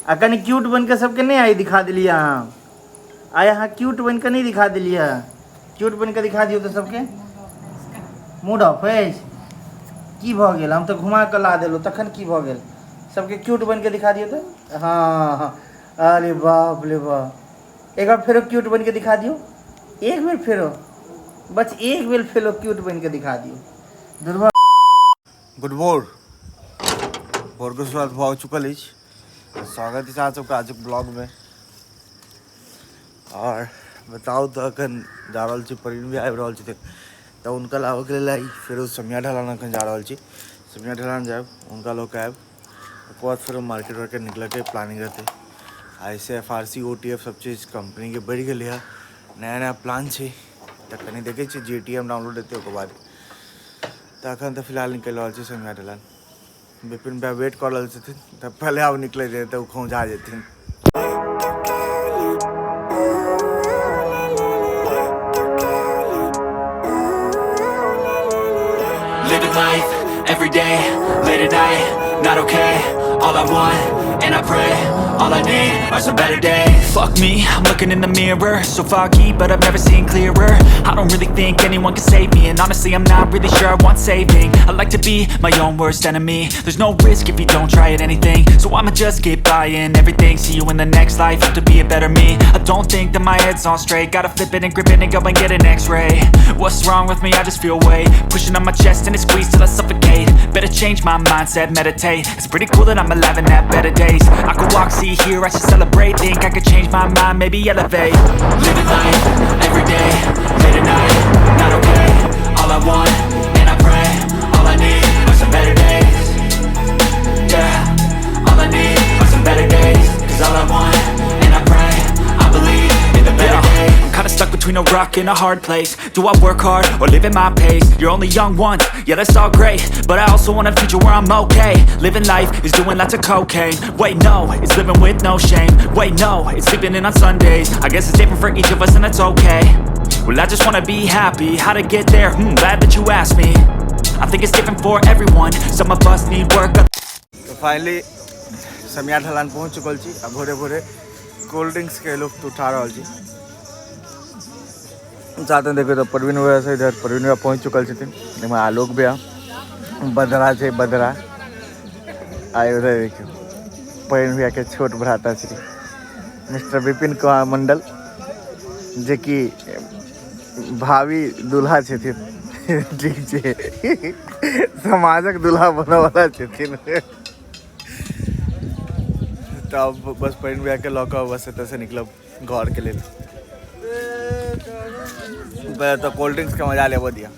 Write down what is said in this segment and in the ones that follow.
आ कनि क्यूट बनि कऽ सबके नहि आइ दिखा देलियै अहाँ। आइ अहाँ क्यूट बनि कऽ नहि दिखा देलियै। क्यूट बनि कऽ दिखा दियौ तऽ सबके। मूड ऑफ अछि? की भऽ गेल? हम तऽ घुमा कऽ ला देलहुँ, तखन की भऽ गेल? सबके क्यूट बनि कऽ दिखा दियौ तऽ। हँ हँ, अरे बाप रे बाप। एक बार फेरो क्यूट बनि कऽ दिखा दियौ, एक बेर फेरो, बस एक बेर फेरो क्यूट बनि कऽ दिखा दियौ। दुर्बा गुड भोर, भोरके शुरुआत भऽ चुकल अछि। स्वागत अछि अहाँ सबके आजुक ब्लॉगमे। आओर बताउ तऽ एखन जा रहल छी, प्रवीण भी आबि रहल छथिन तऽ हुनका लाबऽके लेल आइ फेरो समिया ढलान एखन जा रहल छी। समिया ढलान जायब, हुनका लऽ कऽ आयब, ओकर बाद फेरो मार्केट वार्केट निकलऽके प्लानिंग रहतै। आइसँ F R C O T F सब चीज कम्पनीके बढ़ि गेलै हँ, नया नया प्लान छै, तऽ कनि देखै छियै जे टी एम डाउनलोड हेतै ओकर बाद। तऽ एखन तऽ फिलहाल निकलि रहल छी समिया ढलान। विपिन भैया वेट कऽ रहल छथिन, तऽ पहले आब निकलै छै तऽ ओ खौंझा जेथिन। Living life every day, late at night, not okay. All I want, and I pray, all I need are some better days. Fuck me, I'm looking in the mirror, so foggy, but I've never seen clearer. I don't really think anyone can save me, and honestly, I'm not really sure I want saving. I like to be my own worst enemy. There's no risk if you don't try at anything, so I'ma just keep buying everything. See you in the next life, have to be a better me. I don't think that my head's on straight, gotta flip it and grip it and go and get an x-ray. What's wrong with me? I just feel weight pushing on my chest and it squeezed till I suffocate. Better change my mindset, meditate. It's pretty cool that I'm alive and have better days. I could walk, see, hear, I should celebrate. Think I could change my mind, maybe elevate. Living life, every day, late at night, not okay. All I want, and I pray, all I need are some better days. Yeah, all I need are some better days. 'Cause all I want, and I pray, I believe in the better days. I'm kinda stuck between a rock and a hard place. Do I work hard or live at my pace? You're only young once, yeah, that's all great, but I also want a future where I'm okay. Living life is doing lots of cocaine. Wait, no, it's living with no shame. Wait, no, it's sleeping in on Sundays. I guess it's different for each of us and that's okay. Well, I just wanna be happy. How to get there? Glad that you asked me. I think it's different for everyone. Some of us need work. तऽ finally Samiya ढलान पहुँच चुकल छी आ भोरे भोरे cold drinks के लुत्फ उठा रहल छी। साथ में देखियौ तऽ प्रवीण भैया से इधर प्रवीण भैया पहुँच चुकल छथिन। एहिमे आलोक भैया, बदरा छै बदरा, आ इधर देखियौ प्रवीण भैया के छोट भ्राता श्री मिस्टर विपिन कुमार मंडल, जेकि भावी दूल्हा छथिन, ठीक छै, समाजक दूल्हा बनऽवला छथिन। तब बस प्रवीण भैया के लऽ कऽ बस एतऽसँ निकलब घरके लेल। पहिले तऽ कोल्ड ड्रिंक्स के मजा लेबऽ दिअ,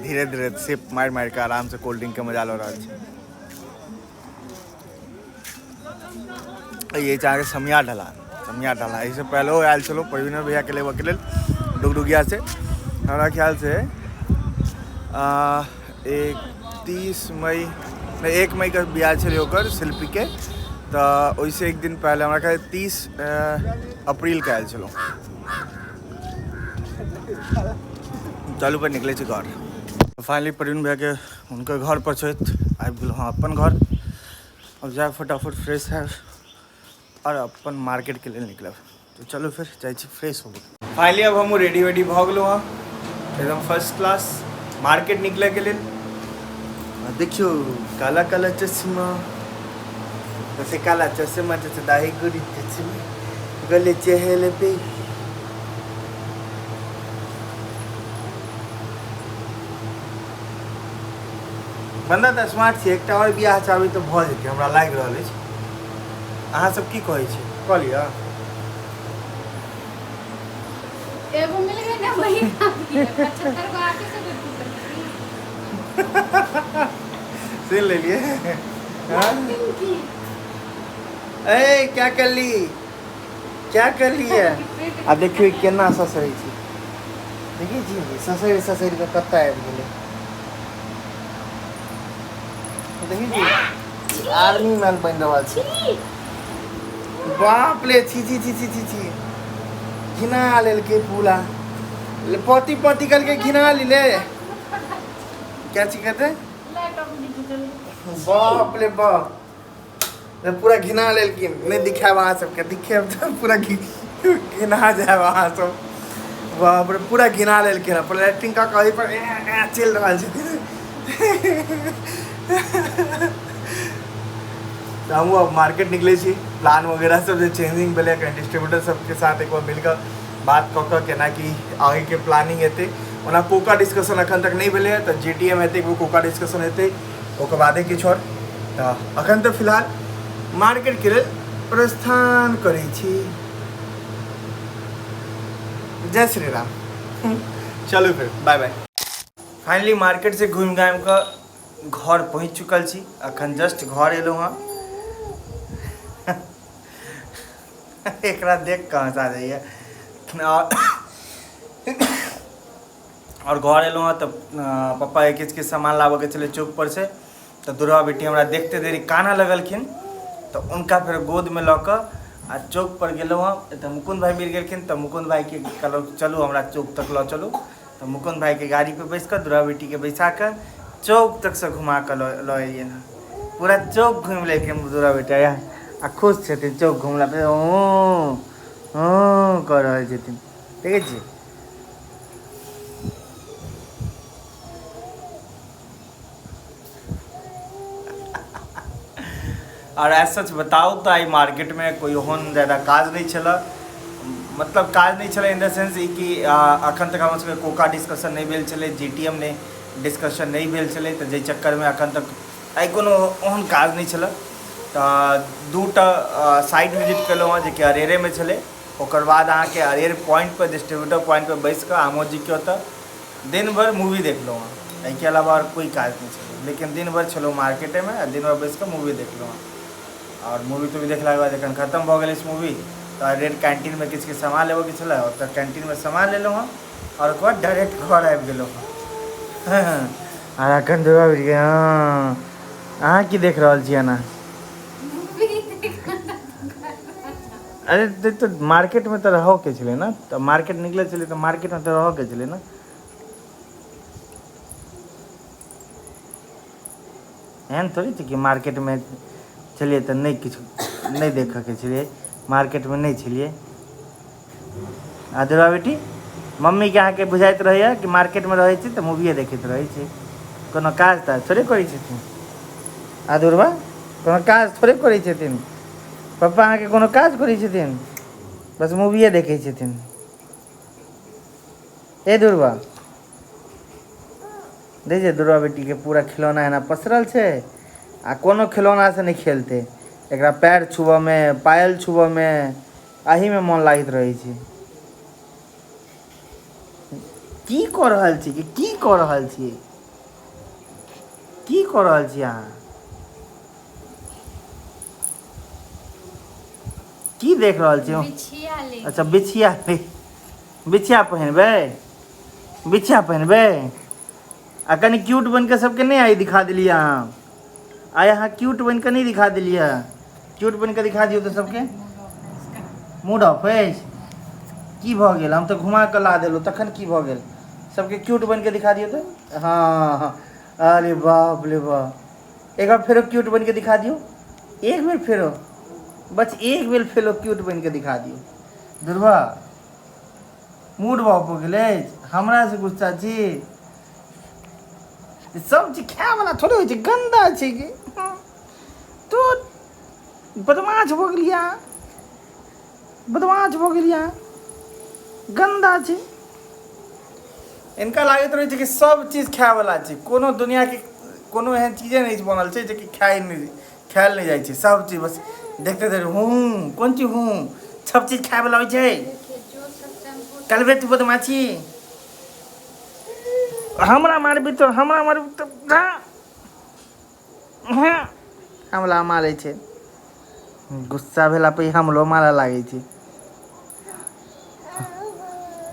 धीरे धीरे सिप मारि मारि कऽ आरामसँ कोल्ड ड्रिंक के मजा लऽ रहल छी। ये छै अहाँके समिया ढलान। समिया ढलान एहिसँ पहिलो आयल छलहुँ प्रवीण भैयाके लेबऽके लेल डुगडुगिया से। हमरा ख्याल से 31 मई नहि 1 मई के बियाह छलै ओकर शिल्पीके, तऽ ओहिसँ एक दिन पहिले हमरा ख्याल 30 अप्रैलके आयल छलहुँ। चलू पर निकलै छी घर। फाइनली प्रवीण भैयाके हुनकर घर पर छथि, आबि गेलहुँ हँ अपन घर। अब जायब फटाफट फ्रेश हैब और अपन मार्केट के लेल निकलब। तो चलू फिर जाइ छी फ्रेश होबे। फाइनली अब हमहूँ रेडी वेडी भऽ गेलहुँ हँ, एकदम फर्स्ट क्लास मार्केट निकलैके लेल। देखियौ काला काला चश्मा, जैसे काला चश्मा जैसे दाही गुड़ी चश्मा, गले चहल पे। बन्दा तऽ स्मार्ट छै, एकटा आओर बियाह चाहबै तऽ भऽ जेतै, हमरा लागि रहल अछि। अहाँ सब की कहै छी, कऽ लिअ? एगो मिल गई ना वही काफी है। 75 गो आके से बेवकूफ बना। सुन लेलिए? हाँ? ए क्या कर ली, क्या कर ली है? आ देखियौ ई केना ससरै छै, देखै छियै ससरि ससरि कऽ कतऽ आबि गेलै। देखै छियै आर्मी मैन बनि रहल छै। बाप रे, छी छी छी छी छी छी, घिना लेलकै पूरा। पति पति कहलकै घिना लीले, क्या चीज कहते? बाप रे बाप। पूरा घिना लेलखिन। नहि दिखायब अहाँ सबके, दिखायब तऽ पूरा घिना जायब अहाँ सब। बाप रे, पूरा घिना लेलखिन। पर लैट्रिन कऽ कऽ पर चलि रहल छथिन। तऽ हमहूँ अब मार्केट निकलै छी। प्लान वगैरह सब जे चेंजिंग भेलै, कनि डिस्ट्रीब्यूटर सबके साथ एक बार मिलकऽ बात कऽ कऽ केना की आगेके प्लानिंग हेतै। ओना कोका डिस्कशन अखन तक नहि भेलै, तऽ जी टी एम हेतै, कोका डिस्कशन हेतै, ओकर बादे किछु आओर। तऽ अखन तऽ फिलहाल मार्केटके लेल प्रस्थान करै छी। जय श्री राम। चलू फिर, बाय बाय। फाइनली मार्केट से घुमि घामि कऽ घर पहुँच चुकल छी। अखन जस्ट घर एलहुँ हँ। एकरा देख कऽ हँसा जाइए। और घर एलहुँ हँ तऽ पप्पा के किछु किछु सामान लाबऽके छलै चौक पर से, तऽ दुर्गा बेटी हमरा देखते देरी कानऽ लगलखिन, तऽ हुनका फेर गोदमे लऽ कऽ आ चौक पर गेलहुँ हँ। तऽ मुकुन्द भाई मिल गेलखिन, तऽ मुकुन्द भाईके कहलहुँ चलू हमरा चौक तक लऽ चलू। तऽ मुकुन्द भाईके गाड़ी पर बैस कऽ दुर्गा बेटीके बैसा कऽ चौक तक से घुमा कऽ लऽ एलियनि हँ। पूरा चौक घुमि लेलखिन दुर्गा बेटा आ खुश छथिन। चौक घुमला पे ओ ओ कऽ रहल छथिन, देखै छियै। और एज सच बताउ तऽ आइ मार्केटमे कोइ ओहन ज्यादा काज नहि छलए, मतलब काज नहि छलै इन the sense ई कि अखन तक हमर सबके कोका डिस्कशन नहि भेल छलै, जी टी एम नहि डिस्कशन नहि भेल छलै, तऽ जाहि चक्करमे अखन तक आइ कोनो ओहन काज नहि छलए। तऽ दूटा साइट विजिट केलहुँ हँ, जेकि अरेरेमे छलै। ओकर बाद अहाँके अरेर पॉइंटपर डिस्ट्रीब्यूटर पॉइंटपर बैसि कऽ आमोदजीके ओतऽ दिन भरि मूवी देखलहुँ हँ। एहिके अलावा आओर कोइ काज नहि छलै, लेकिन दिन भरि छलहुँ मार्केटेमे आ दिन भरि बैसि कऽ मूवी देखलहुँ हँ। आओर मूवी तूवी देखलाके बाद जखन खतम भऽ गेल अछि मूवी, तऽ रेड कैंटीनमे किछु किछु सामान लेबऽके छलै, ओतऽ कैंटीनमे सामान लेलहुँ हँ आओर ओकर बाद डायरेक्ट घर आबि गेलहुँ हँ। आर एखन दुर्गा बुझि हँ, अहाँ की देख रहल छी एना? अरे तऽ मार्केटमे तऽ रहऽके छलै ने, तऽ मार्केट निकलै छलै तऽ मार्केटमे तऽ रहऽके छलै ने। एहन थोड़े छै कि मार्केटमे छलियै तऽ नहि किछु नहि देखऽके छलियै, मार्केटमे नहि छलियै। आ दुर्गा बेटी, मम्मीके अहाँके बुझाइत रहैए कि मार्केटमे रहै छै तऽ मूविए देखैत रहै छै, कोनो काज ताज थोड़े करै छथिन। आ दुर्गा, कोनो काज थोड़े करै छथिन पप्पा अहाँके, कोनो काज करै छथिन? बस मूविए देखै छथिन। ए दुर्गा, देखै छियै दुर्गा बेटीके पूरा खिलौना एना पसरल छै आ कोनो खिलौनासँ नहि खेलतै। एकरा पैर छुबऽमे, पायल छुबऽमे, एहिमे मोन लागैत रहै छै। की कऽ रहल छी? की कऽ रहल छियै? की कऽ रहल छी अहाँ? की देख रहल छी? बिछिया ले। अच्छा, बिछिया, बिछिया पहिनबै? बिछिया पहिनबै? आ कनि क्यूट बनि कऽ सबके नहि आइ दिखा देलियै अहाँ? आइ अहाँ क्यूट बनि कऽ नहि दिखा देलियै। क्यूट बनि कऽ दिखा दियौ तऽ सबके। मूड ऑफ अछि? की भऽ गेल? हम तऽ घुमा कऽ ला देलहुँ, तखन की भऽ गेल? सबके क्यूट बनि कऽ दिखा दियौ तऽ। हँ हँ, अरे बाप रे बाप। एक बार फेरो क्यूट बनि कऽ दिखा दियौ, एक बेर फेरो, बस एक बेर फेरो क्यूट बनि कऽ दिखा दियौ। दुर्गा, मूड ऑफ भऽ गेल अछि? हमरासँ गुस्सा छी? सब चीज खायवला थोड़े होइ छै, गन्दा छै। कि तो बदमाश भऽ गेलियै अहाँ? बदमाश भऽ गेलियै अहाँ? गन्दा छै। इनका लागैत रहै छै कि सब चीज खायवला छै। कोनो दुनियाके कोनो एहन चीजे नहि बनल छै जेकि खाइ नहि, खायल नहि जाइ छै। सब चीज बस देखते देखते हूँ, कोन चीज हूँ, सब चीज खायवला होइ छै। देखिए, जो सब शैम्पू कलबे तू बदमाशी, हमरा मारबी तऽ, हमरा मारबी तऽ, हाँ, हमला मारै छै। गुस्सा भेला पे हमलो मारऽ लागै छै।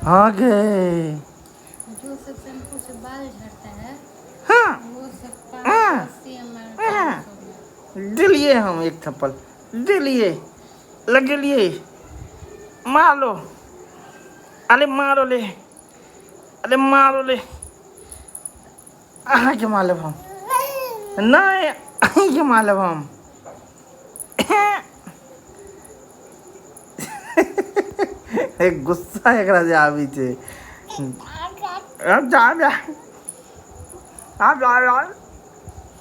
हाँ गे। जो सब शैम्पू से बाल झड़ता है, वो सब 580 ml 400 में। देलिए हम एक थप्पड़ देलिए, लगेलिए, मारो, अरे मारो ले, अरे मारो ले। अहाँके मारब हम? नहि, अहीँके मारब हम। एक गुस्सा एकरा जे आबै छै।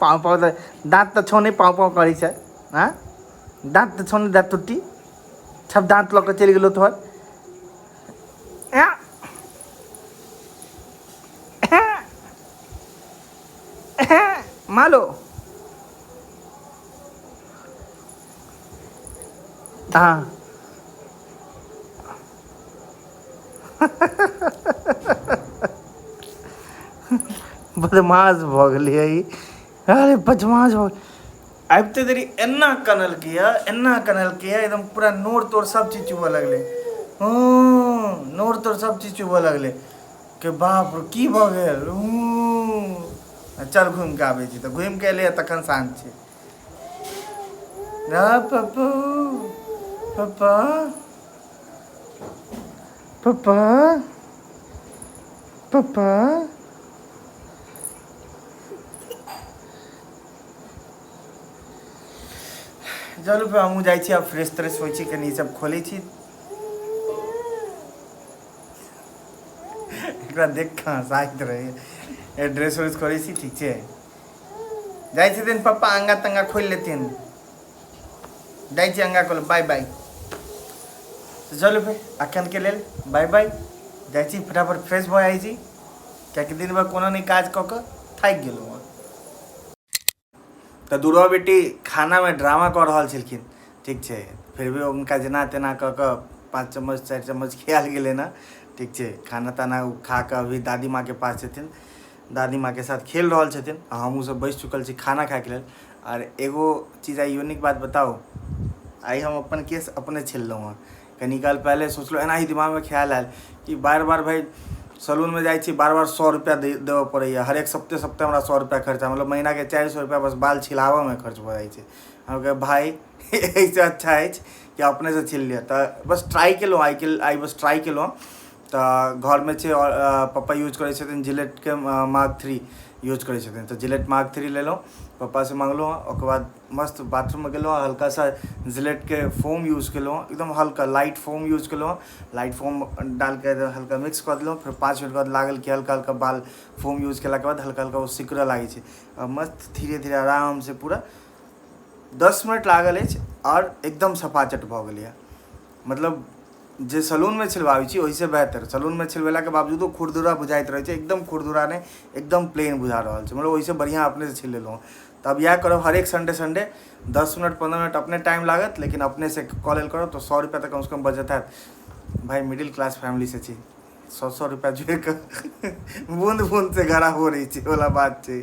पाँव पाँव तऽ दाँत तऽ छौ नहि, पाँव पाँव करै छै। हँ, दाँत तऽ छौ नहि, दाँत टुट्टी सब दाँत लऽ कऽ चलि गेलौ तोहर। मालो। हाँ, बदमाश भऽ गेलियै। अरे बदमाश भऽ आबिते देरी एना कनलकै यऽ, एना कनलकै यऽ, एकदम पूरा नोर तोर सब चीज चुबऽ लगलै। हँ, नोर तोर सब चीज चुबऽ लगलै के बाप रे की भऽ गेल। चल घुमि कऽ आबै छी। तऽ घुमि कऽ एलैए तखन शान्त छै। पप्पू, पप्पा, पप्पा, पप्पा। चलू फेर हमहूँ जाइ छी, आब फ्रेश त्रेश होइ छी, कनि ई सब खोलै छी। एकरा देख कऽ हँसाइत रहैए। ड्रेस व्रेस खोलै छी। ठीक छै, जाइ छथिन पप्पा, अंगा तंगा खोलि लेथिन। जाइ छी अंगा खोल। बाय बाय। तऽ चलू फेर अखनके लेल बाय बाय। जाइ छी फटाफट फ्रेश भऽ जाइ छी, कियाकि दिन भरि कोनो नहि काज कऽ कऽ थाकि गेलहुँ हँ। तऽ दुर्गा बेटी खानामे ड्रामा कऽ रहल छलखिन। ठीक छै, फिर भी हुनका जेना तेना कऽ कऽ 5 चम्मच 4 चम्मच खियाल गेलै ने। ठीक छै, खाना ताना ओ खा कऽ अभी दादी माँके पास छथिन, दादी माँके साथ खेल रहल छथिन आ हमहूँ सब बैसि चुकल छी खाना खायके लेल। आर एगो चीज आइ यूनिक बात बताउ, आइ हम अपन केश अपने छिललहुँ हँ। कनी काल पहिले सोचलहुँ, एनाही दिमागमे ख्याल आयल कि बार बार भाइ सलूनमे जाइ छी, बार बार 100 रुपैआ देबऽ पड़ैए। हरेक सप्ते सप्ते हमरा 100 रुपैआ खर्चा, मतलब महीनाके 400 रुपैआ बस बाल छिलाबऽमे खर्च भऽ जाइ छै। हम कहलियै भाय एहिसँ अच्छा अछि कि अपनेसँ छील लिअ। तऽ बस ट्राइ केलहुँ आइ, आइ बस ट्राइ केलहुँ। तऽ घरमे छै, पप्पा यूज करै छथिन जिलेटके मार्क 3 यूज करै छथिन, तऽ जिलेट मार्क 3 लेलहुँ, पप्पासँ मङ्गलहुँ हँ। ओकर बाद मस्त बाथरूममे गेलहुँ, हल्का सा जिलेटके फोम यूज केलहुँ, एकदम हल्का लाइट फोम यूज केलहुँ। लाइट फोम डालिके हल्का मिक्स कऽ देलहुँ। फेर 5 मिनट बाद लागल कि हल्का हल्का बाल फोम यूज केलाके बाद हल्का हल्का ओ सिकुड़ऽ लागै छै। आ मस्त धीरे धीरे आरामसँ पूरा 10 मिनट लागल अछि आओर एकदम सफाचट भऽ गेलैए। मतलब जे सलूनमे छिलबाबै छी ओहिसँ बेहतर। सलूनमे छिलबेलाके बावजूदो खुरदुरा बुझाइत रहै छै, एकदम खुरदुरा नहि, एकदम प्लेन बुझा रहल छै। मतलब ओहिसँ बढ़िआँ अपनेसँ छिल लेलहुँ। तऽ आब इएह करब, हरेक संडे संडे 10 मिनट 15 मिनट अपने टाइम लागत, लेकिन अपनेसँ कऽ लेल करब तऽ 100 रुपैआ तऽ कमसँ कम बचत हैत। भाइ मिडिल क्लास फैमिलीसँ छी, 100 100 रुपैआ जोड़ि कऽ बून्द बून्दसँ घड़ा भरै छै वला बात छै।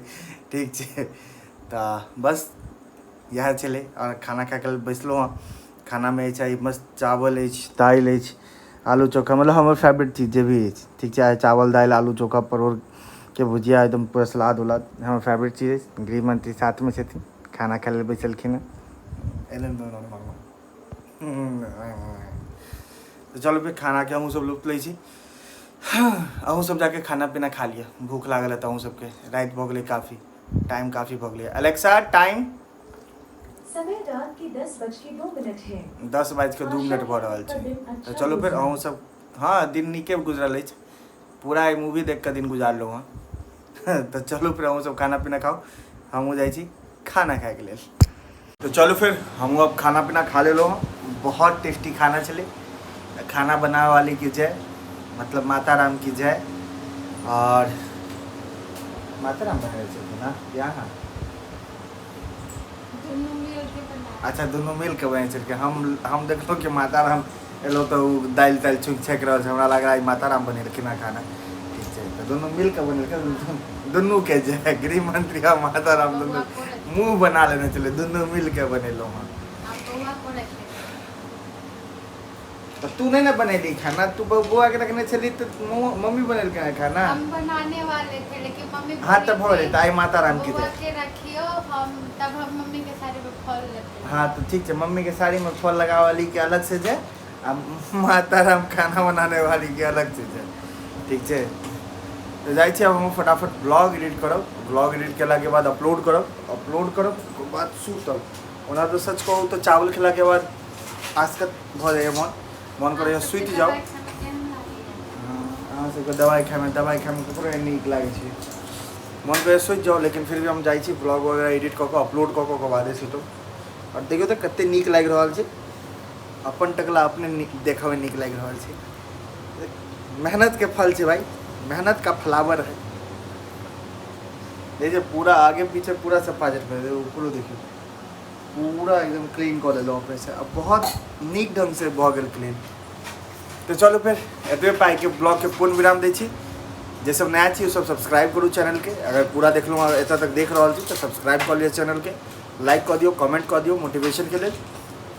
ठीक छै, तऽ बस इएह छलै। आओर खाना खाके बैसलहुँ हँ। खानामे अछि मस्त चावल अछि, दालि अछि, आलू चोखा, मतलब हमर फेवरेट चीज जे भी अछि। ठीक छै, चावल दालि आलू चोखा परोड़के भुजिया एकदम पूरा सलाद उलाद हमर फेवरेट चीज अछि। गृहमंत्री साथमे छथिन, खाना खाय लेल बैसलखिन हँ। तऽ चलू फेर खानाके हमहूँ सब लुत्फ लै छी। अहूँ सब जाके खाना पीना खा लिअ, भूख लागल है तऽ अहूँ सबके। राति भऽ गेलै, काफी टाइम काफी भऽ गेलै। अलेक्सा टाइम समय रात के 10:02 है। 10:02 भऽ रहल छै। तऽ चलू फेर अहूँ सब। हँ, दिन नीके गुजरल अछि, पूरा ई मूवी देख कऽ दिन गुजारलहुँ हँ। तऽ चलू फेर अहूँ सब खाना पीना खाउ, हमहूँ जाइ छी खाना खायके लेल। तऽ चलू फेर हमहूँ अब खाना पीना खा लेलहुँ हँ। बहुत टेस्टी खाना छलै। खाना बनाबे वाली की जय, मतलब माता राम की जय। और माता राम बनेने छलखिन हँ या अहाँ? दुनू मिल के बना। अच्छा, दुनू मिल के बने छलखिन। हम देखलहुँ कि माता राम एलहुँ तऽ ओ दालि तालि छुकि छाकि रहल छै, हमरा लागल आइ माता राम बनेलखिन हँ खाना। ठीक छै, तऽ दुनू मिल के बनेलखिन, दुनू के जय। गृहमंत्री आ माता राम दुनू मुँह बना लेने छलै, दुनू मिल के बनेलहुँ हँ। आप बौआ को रखे। तऽ तू नहि ने बनेली खाना, तू बौआ के रखने छली तऽ मम्मी बनेलकै हँ खाना। हम बनाने वाले थे लेकिन मम्मी हाँ, बोली तब भऽ गेलै। थी, तऽ आइ माता राम की बौआ जय। के रखियो, हम तब हम मम्मी के साड़ी पे फल लेते। हाँ, तो ठीक है, मम्मी के साड़ी में फल लगा वाली के अलग से जय आ माता राम खाना बनाने वाली के अलग से जय। ठीक छै, तऽ जाइ छी आब हम फटाफट ब्लॉग एडिट करब। ब्लॉग एडिट केलाके बाद अपलोड करब, अपलोड करब ओकर बाद सुतब। ओना तऽ सच कहू तऽ चावल खेलाके बाद आसकत भऽ जाइए, मन मन करैए सुति जाउ। सबके दवाइ खाइमे, दवाइ खाइमे ककरो नहि नीक लागै छै। मन करै सुति जाउ, लेकिन फिर भी हम जाइ छी ब्लॉग वगैरह एडिट कऽ कऽ अपलोड कऽ कऽ ओकर बादे सुतब। आओर देखियौ तऽ कते नीक लागि रहल छै, अपन टकला अपने नीक देखऽमे नीक लागि रहल छै। मेहनतके फल छै भाइ, मेहनत का फ्लावर है। देखिए पूरा आगे पीछे पूरा सफा झट कर, ऊपरो देखियौ पूरा एकदम क्लीन कऽ लेलहुँ अपने से। अब बहुत नीक ढंग से भऽ गेल क्लीन। तऽ चलू फेर एतबे पाइके ब्लॉगके पूर्ण विराम दै छी। जे सब नया छी ओ सब सब्सक्राइब करू चैनलके। अगर पूरा देखलहुँ आओर एतऽ तक देख रहल छी तऽ सब्सक्राइब कऽ लिअ चैनलके, लाइक कऽ दियौ, कमेंट कऽ दियौ मोटिवेशनके लेल।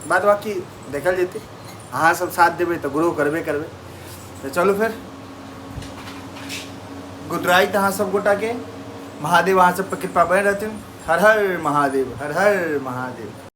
बाद बाकी देखल जेतै, अहाँ सब साथ देबै तऽ ग्रो करबे करबै। तऽ चलू फेर गुड नाइट अहाँ सब गोटाके। महादेव अहाँ सब पर कृपा बनि रहथिन। हर हर महादेव, हर हर महादेव।